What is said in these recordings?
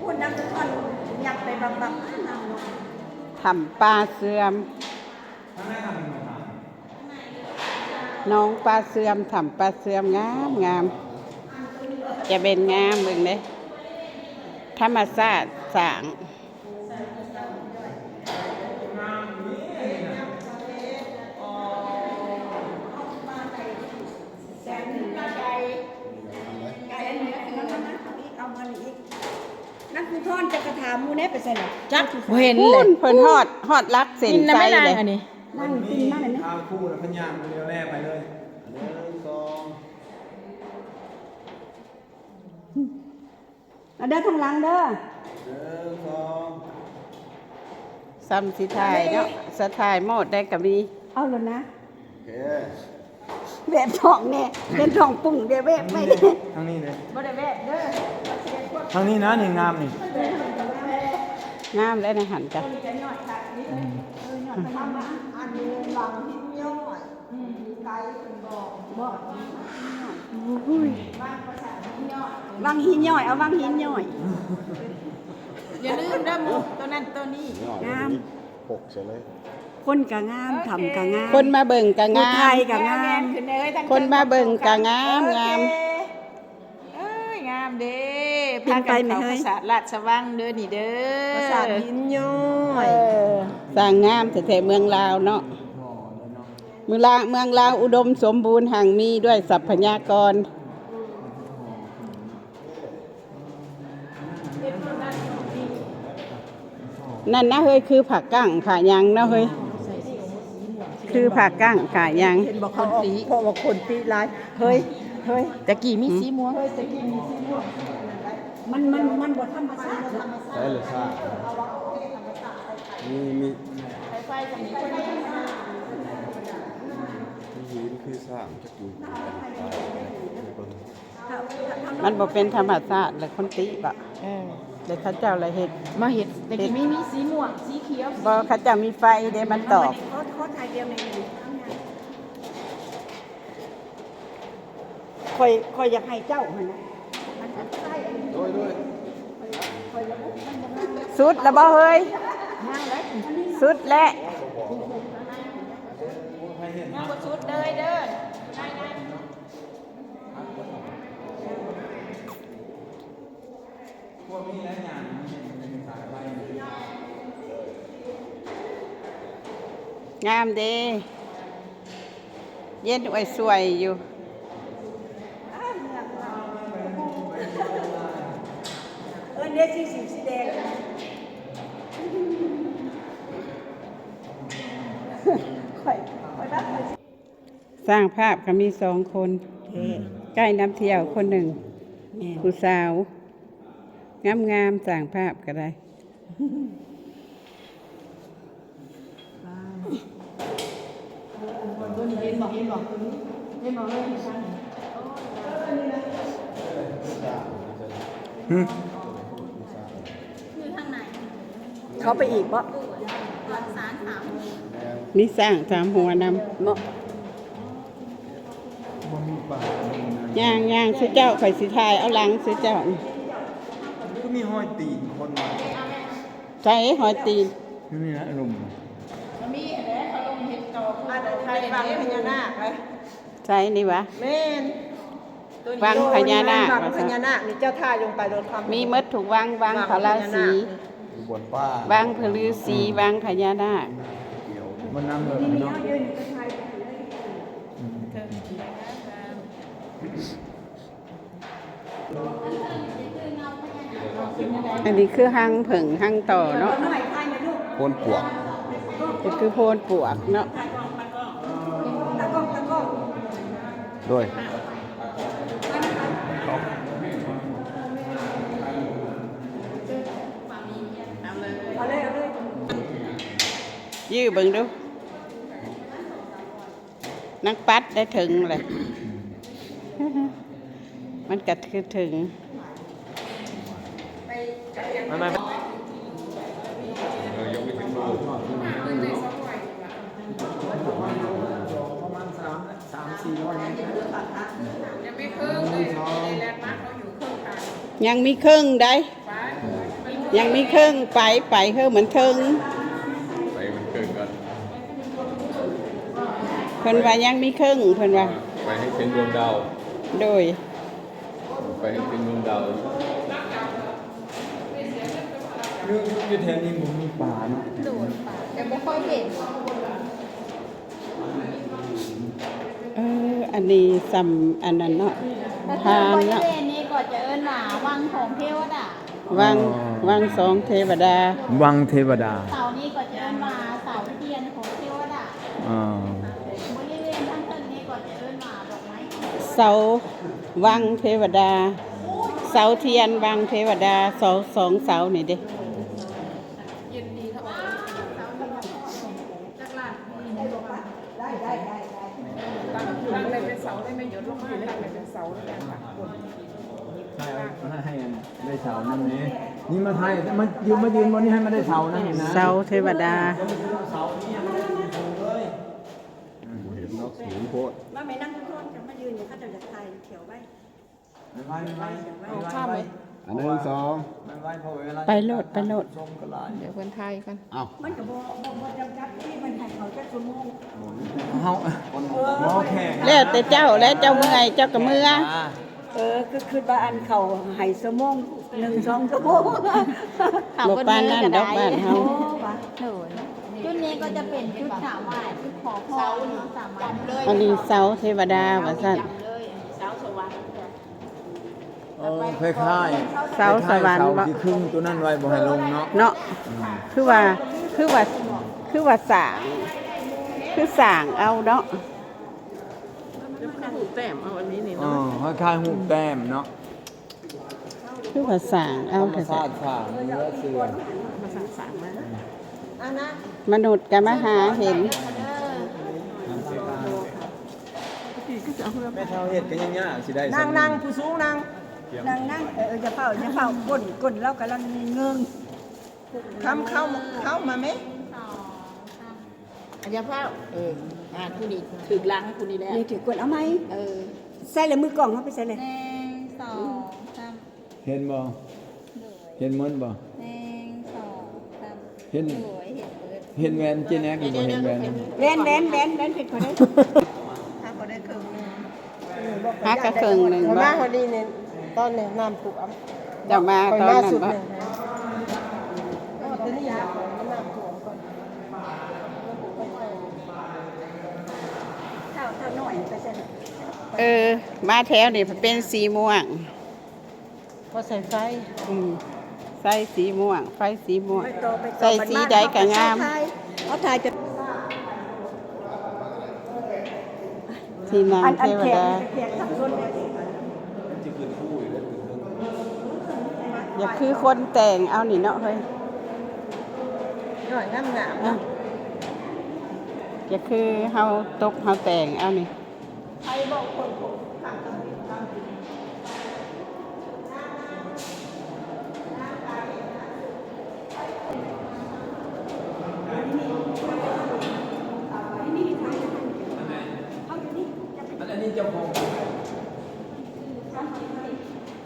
ພຸ້ນນະ ທຸກຄົນ ຍັບໄປບັບໆ ນ້ຳເນາະ ຖ້ຳປ່າເສື່ອມ. ໜອງປາເສື່ອມ ຖ້ຳປາເສື່ອມ ງາມໆ ຈະເປັນງາມ ເບິ່ງເດ້ ທຳມະຊາດສ້າງ. ນັກຜູ້ທອນຈັກກະຖາໝູ່ແດ່ໄປໃສລະ? ຈັກ ບໍ່ເຫັນເລີຍ. ພຸ້ນ ເພິ່ນຮອດ ຮອດຫຼັກເສັ້ນໄຊເດ້. ອັນ ນັ່ງກິນມາແລ້ວນີ້ ທາງຄູ່ແລ້ວເພິ່ນຍ່າງໄປແລ້ວແລ້ໄປເລີຍ. ໜຶ່ງ ສອງ ເອົາເດີ ທາງຫຼັງເດີ. ໜຶ່ງ ສອງ ສ່ຳຊິຖ່າຍເນາະ ສະຖ່າຍໂໝດໄດ້ກະມີ. ເອົາແລ້ວນະ ໂອເຄ ແວບທ້ອງແນ່ ເຫັນທ້ອງປຸ້ງແວບໆໄວ້. ທາງນີ້ເດ້ ບໍ່ໄດ້ແວບເດີ ທາງນີ້ນະ ນີ້ງາມນີ້ ງາມແລ້ວໃນຫັ້ນກະ. ວັງຫີນຍ້ອຍ ເອົາວັງຫີນຍ້ອຍ ຢ່າລືມເດີໝູ່ ໂຕນັ້ນໂຕນີ້ ງາມ ຄົນກະງາມ ຖ້ຳກະງາມ ຄົນມາເບິ່ງກະງາມ ຜູ້ໄທກະງາມ ຄົນມາເບິ່ງກະງາມ ງາມ. ເອີຍ ງາມເດ້ ພາກັນເຂົ້າປາສາດລາດສະວັງເດີນີ້ເດີ ປາສາດຫີນຍ້ອຍ ສ້າງງາມແທ້ໆ ເມືອງລາວເນາະ ເມືອງລາວ ເມືອງລາວອຸດົມສົມບູນຮັ່ງມີດ້ວຍຊັບພະຍາກອນ. ນັ້ນນະເຮີ້ຍ ຄືຜ້າກັ້ງຜ້າຫຍັງເນາະເຮີ້ຍ ຄືຜ້າກັ້ງຜ້າຫຍັງ. ເຫັນບໍ່ ເຂົາອອກ ເພາະວ່າຄົນຕິຫຼາຍ ເຮີ້ຍ ເຮີ້ຍ ຕະກີ້ມີສີມ່ວງ ເຮີ້ຍ ຕະກີ້ມີສີມ່ວງ ມັນ ມັນ ມັນບໍ່ທຳມະຊາດ ໃສລະຊາດ ມີ ມີ ຫີນຄືຊ້າງຈັກຢູ່ ມັນບໍ່ເປັນທຳມະຊາດ ແລະຄົນຕິບໍ ເອີ ແລະເຂົາເຈົ້າລະເຮັດ ມາເຮັດ ແຕ່ກີ້ມີ ມີສີມ່ວງ ສີຂຽວ ບໍ່ ເຂົາເຈົ້າມີໄຟເດ້ ມັນຕອກ ຂໍ ຂໍຖ່າຍດຽວໜຶ່ງ ຂ້ອຍ ຂ້ອຍຢາກໃຫ້ເຈົ້າຫັ້ນນະ ໂດຍ ໂດຍ ສຸດລະບໍ່ເຮີ້ຍ ສຸດແລ້ວ ຍັງບໍ່ສຸດເລີຍເດີ. ງາມເດ້ ເຢັນອວຍສວຍຢູ່ ເອີ້ນເດ້ ສີ ສີແດງ ຂ້ອຍ ຂ້ອຍ ຊ່າງພາບກະມີສອງຄົນ ແທ້ ໄກນຳທ່ຽວຄົນໜຶ່ງ ແມ່ນ ຜູ້ສາວງາມໆ ຊ່າງພາບກະໄດ້. ເຫັນບໍ່ ເຫັນບໍ່ ເຫັນບໍ່ ເຫັນບໍ່ເອີຍ ຫຶ ຢູ່ທາງໃນ ເຂົ້າໄປອີກບໍ່? ມີຊ້າງສາມຫົວນຳເນາະ. ຍ່າງ ຍ່າງ ຊຸເຈົ້າ ຂ້ອຍຊິຖ່າຍເອົາຫຼັງຊຸເຈົ້າ. ຄືມີຮອຍຕີນຄົນ ໃສຮອຍຕີນ? ຢູ່ນີ້ນະ ລົມ ມີແຫຼະ ເຂົາລົງເຮັດຕໍ່ ອັນນັ້ນວັງພະຍານາກເດ້. ໃສນີ້ຫວາ? ແມ່ນ ວັງພະຍານາກ ວັງພະຍານາກນີ້ ເຈົ້າຖ່າຍລົງໄປໂລດ ຄຳ ມີໝົດທຸກວັງ ວັງພະລາສີ ວັງພະລືສີ ວັງພະຍານາກ ມັນນຳເລີຍເນາະ. ອັນນີ້ຄືຮັງເຜິ້ງຮັງຕໍ່ເນາະ ໂພນປວກ ກໍຄືໂພນປວກເນາະ ໂດຍ ຢື້ເບິ່ງດູ ນາງປັດໄດ້ເຖິງແຫຼະ ມັນກະຄືເຖິງ. ຍັງມີເຄິ່ງໃດ໋ ຍັງມີເຄິ່ງ ໄປ ໄປເຮີມັນເຖິງ ໄປມັນເຖິງກ່ອນ ເພິ່ນວ່າຍັງມີເຄິ່ງ ເພິ່ນວ່າ ໄປໃຫ້ເຖິງດວງດາວ ໂດຍ ໄປໃຫ້ເຖິງດວງດາວ. ຢູ່ ຢູ່ແຖວນີ້ບໍ່ມີປາເນາະ ໂດຍ ແຕ່ບໍ່ຄ່ອຍເຫັນ. ເອີ ອັນນີ້ສ່ຳອັນນັ້ນເນາະ ທານເນາະ ບໍລິເວນນີ້ກໍຈະເອີ້ນວ່າວັງຂອງເທວະດາ ວັງ ອໍ ວັງຂອງເທວະດາ ວັງເທວະດາ. ເສົານີ້ກໍຈະເອີ້ນວ່າເສົາທຽນຂອງເທວະດາ ອໍ ບໍລິເວນທາງເທິງນີ້ກໍຈະເອີ້ນວ່າດອກໄມ້ ເສົາວັງເທວະດາ ເສົາທຽນວັງເທວະດາ ສອງ ສອງເສົານີ້ເດ້. ໃຊ່ ເອົາ ໃຫ້ ໃຫ້ໄດ້ເສົານຳແດ່ ນີ້ມາຖ່າຍ ມາຢືນ ມາຢືນບ່ອນນີ້ໃຫ້ມັນໄດ້ເສົານຳນີ້ນະ ເສົາເທວະດາ ບໍ່ເຫັນເນາະ ສູງໂພດ. ມາແມ່ນາງທຸກຄົນ ມາຢືນຢູ່ ເຂົາເຈົ້າຢາກຖ່າຍແຖວໄວ້. ໄວໆ ໄວໆ ເອົາ ຂ້າມໄປ ອັນໜຶ່ງ ສອງ ໄວໆ ເພາະເວລາ ໄປໂລດ ໄປໂລດ ຊົມກໍຫຼາຍ ດຽວເພິ່ນຖ່າຍກັນ. ເອົ້າ ມັນກໍບໍ່ ບໍ່ ບໍ່ຈຳກັດເດ້ ເພິ່ນໃຫ້ເຂົາຈັກຊົ່ວໂມງ ເຮົາ ເອີ ບໍ່ແຂ່ງ ແລ້ວແຕ່ເຈົ້າແຫຼະ ເຈົ້າເມື່ອຍເຈົ້າກໍເມືອ. ເອີ ຄື ຄິດວ່າອັນເຂົາໃຫ້ຊົ່ວໂມງໜຶ່ງ ສອງຊົ່ວໂມງ ບໍ່ປານນັ້ນດອກບ້ານເຮົາ. ໂດຍ ຈຸດນີ້ກໍຈະເປັນຈຸດກາບໄຫວ້ ຈຸດຂໍພອນເນາະ ສາມາດ ອັນນີ້ເສົາເທວະດາວ່າຊັ້ນ ເສົາສະຫວັນ. ເອີ ຄ້າຍໆ ເສົາສະຫວັນ ຄ້າຍໆ ເສົາ ບໍ່ ທີ່ຄຶງຕົວນັ້ນໄວ້ບໍ່ໃຫ້ລົງເນາະ ເນາະ ອືມ ຄືວ່າ ຄືວ່າ ຄືວ່າສ້າງ ຄືສ້າງເອົາເນາະ ແລ້ວຄືຮູບແຕ້ມເອົາອັນນີ້ນີ້ ເອີ ເນາະ ຄ້າຍໆ ຮູບແຕ້ມເນາະ ຄືວ່າສ້າງເອົາ ທຳມະຊາດສ້າງເຫຼືອເຊື່ອ ທຳມະຊາດສ້າງມາ ມະນຸດກໍມາຫາເຫັນ. ແມ່ເຖົ້າເຮັດກໍຍັງຍາກ ຊິໄດ້ ນັ່ງ ນັ່ງ ຜູ້ສູງນັ່ງ ນັ່ງ ນັ່ງ ເອີ ຢ່າຟ້າວ ຢ່າຟ້າວ ກົ້ນ ກົ້ນລາວກຳລັງເງິງ. ຄຳ ເຂົ້າ ເຂົ້າມາແມະ ຢ່າຟ້າວ ເອີ ອ່າ ຜູ້ນີ້ຖືກຫຼັງ ຜູ້ນີ້ແຫຼະ ນີ້ຖືກກົ້ນ ເອົາໃໝ່ ເອີ ໃສ່ແລ້ວ ມືກ້ອງເຮົາໄປໃສ່ແລ້ວ ໜຶ່ງ ສອງ ສາມ ເຫັນບໍ່? ໂດຍ ເຫັນໝົດບໍ່? ໜຶ່ງ ສອງ ສາມ ເຫັນ ໂດຍ ເຫັນເບິດ ເຫັນແຫວນເຈແນັກຢູ່ບໍ່? ເຫັນແຫວນ ແຫວນ ແຫວນ ແຫວນ ແຫວນ ເຫັນບໍ່ໄດ້? ຫາກໍໄດ້ເຄິ່ງໜຶ່ງ ຫາກໍເຄິ່ງໜຶ່ງ ຂ້ອຍມາພໍດີນີ້ ຕອນນີ້ນ້ຳຖ້ວມ ເຈົ້າມາຕອນນັ້ນບໍ່? ເອີ ມາແຖວນີ້ເປັນສີມ່ວງ ພໍໃສ່ໄຟ ອືມ ໃສ່ສີມ່ວງ ໄຟສີມ່ວງ ໄປຕໍ່ ໄປຕໍ່ ໃສ່ສີໃດກໍງາມ ເອົາຖ່າຍຈະ ທີ່ນາງເທວະດາ ຢາກຄືຄົນແຕ່ງເອົານີ້ເນາະເຮີ້ຍ ນ້ອຍງາມໆ ເນາະ ຢາກຄືເຮົາຕົບເຮົາແຕ່ງເອົານີ້. ອັນນີ້ເຈົ້າຂອງ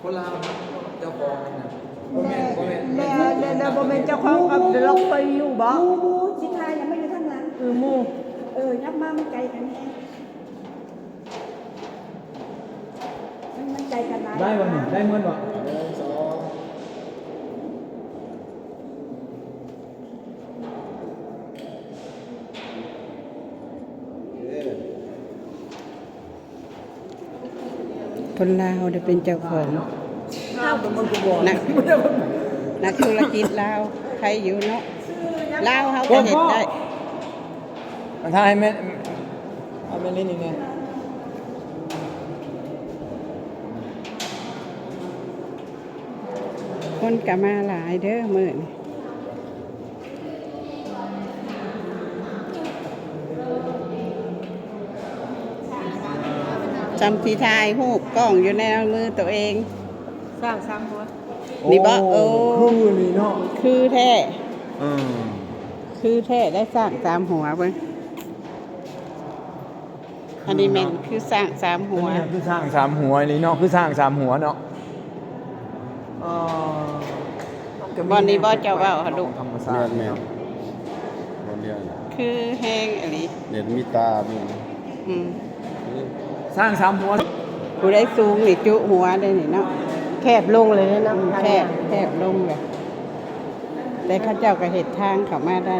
ຄົນລາວເນາະ ເຈົ້າຂອງນະ ບໍ່ແມ່ນ ບໍ່ແມ່ນ ແລ້ວ ແລ້ວ ແລ້ວບໍ່ແມ່ນເຈົ້າຂອງກັບລອກໄຟຢູ່ບໍ່? ໝູ່ ໝູ່ ຊິຖ່າຍນະ ມາຢູ່ທາງຫຼັງ ເອີ ໝູ່ ເອີ ຍັບມາ ມັນໄກກັນແຮງ ມັນ ມັນໄກກັນຫຼາຍ ໄດ້ບໍ່ນີ້? ໄດ້ໝົດບໍ່? ເອີ ສອງ ຄົນລາວໄດ້ເປັນເຈົ້າຂອງ ນັກ ນັກທຸລະກິດລາວ ໃຜຢູ່ເນາະ ລາວເຮົາກໍເຮັດໄດ້ ມາຖ່າຍໃຫ້ແມ່ ເອົາແມ່ຫຼິ້ນອີກແດ່ ເອີ ຄົນກໍມາຫຼາຍເດີ້ມື້ນີ້ ຊ່ຳທີ່ຖ່າຍຮູບກ້ອງຢູ່ໃນມືໂຕເອງ. ຊ້າງສາມຫົວ ນີ້ບໍ? ໂອ້ ໂອ້ ຄືນີ້ເນາະ ຄືແທ້ ເອີ ຄືແທ້ໄດ໋ ຊ້າງສາມຫົວເບິ່ງ. ອັນນີ້ແມ່ນຄືຊ້າງສາມຫົວ ອັນນີ້ຄືຊ້າງສາມຫົວນີ້ເນາະ ຄືຊ້າງສາມຫົວເນາະ. ເອີ ບ່ອນນີ້ບໍ່ເຈົ້າເວົ້າຫາລູກ? ທຳມະຊາດ ແມ່ນໆ ບ່ອນດຽວ ຄືແຮງອີ່ຫຼີ ເຫັນມີຕາມີ ອືມ ຊ້າງສາມຫົວ. ຜູ້ໃດສູງນີ້ຈຸຫົວເດ້ນີ້ເນາະ ແຄບລົງເລີຍເນາະ ອືມ ແຄບ ແຄບລົງເລີຍ ແຕ່ເຂົາເຈົ້າກໍເຮັດທາງເຂົ້າມາໄດ້.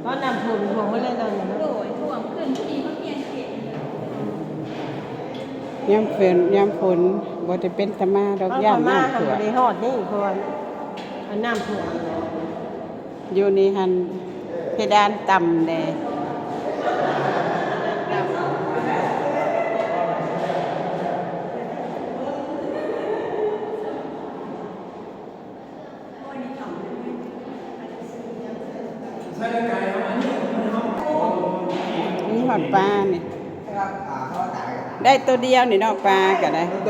ຕອນນ້ຳຖ້ວມ ຖ້ວມໝົດເລີຍເນາະ ໂດຍ ຖ້ວມຂຶ້ນທີ່ເຂົາປ່ຽນເຂດ ຍາມຝົນ ຍາມຝົນບໍ່ໄດ້ເປັນຕາມາດອກ ຢ້ານນ້ຳຖ້ວມ ບໍ່ໄດ້ຮອດນີ້ ເພາະວ່າ ອັນນ້ຳຖ້ວມ ຢູ່ນີ້ຫັ້ນເພດານຕ່ຳແດ່. ມີຮອດປານີ້ ໄດ້ໂຕດຽວນີ້ເນາະ ປາກໍໄດ້ ເນ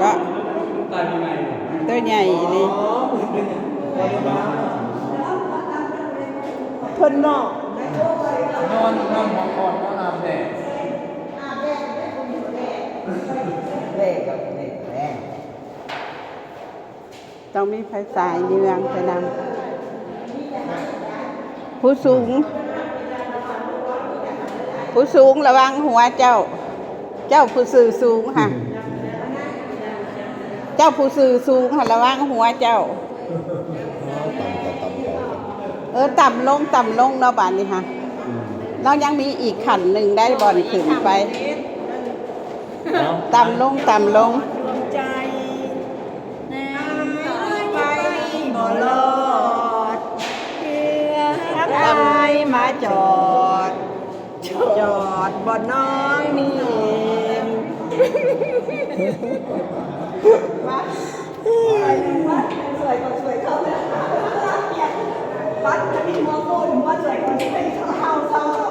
າະ ໂຕໃຫຍ່ອີ່ຫຼີ ເພິ່ນເນາະ ນອນ ນອນພັກຜ່ອນ ນອນອາບແດດ ແດດກັບແດດແລງ. ຕ້ອງມີໄຟສາຍເຍືອງໄປນຳ. ຜູ້ສູງ ຜູ້ສູງລະວັງຫົວເຈົ້າ ເຈົ້າຜູ້ຊື່ສູງຫັ້ນ ເຈົ້າຜູ້ຊື່ສູງຫັ້ນລະວັງຫົວເຈົ້າ. ເອີ ຕ່ຳລົງ ຕ່ຳລົງເນາະ ບາດນີ້ຫະ ອືມ ລາວຍັງມີອີກຂັ້ນໜຶ່ງໄດ໋ ບ່ອນຂຶ້ນໄປ ເອົ້າ ຕ່ຳລົງ ຕ່ຳລົງ ດວງໃຈ ນ້ຳໄປບໍ່ລອດ ເພື່ອຮັກອ້າຍມາຈອດ ຈອດບ່ອນນ້ອງນີ້ເອງ. ບັດນີ້ຫົວໂກນ ຫົວສວຍກ່ອນຊິໄປເຂົ້າເຮົາ.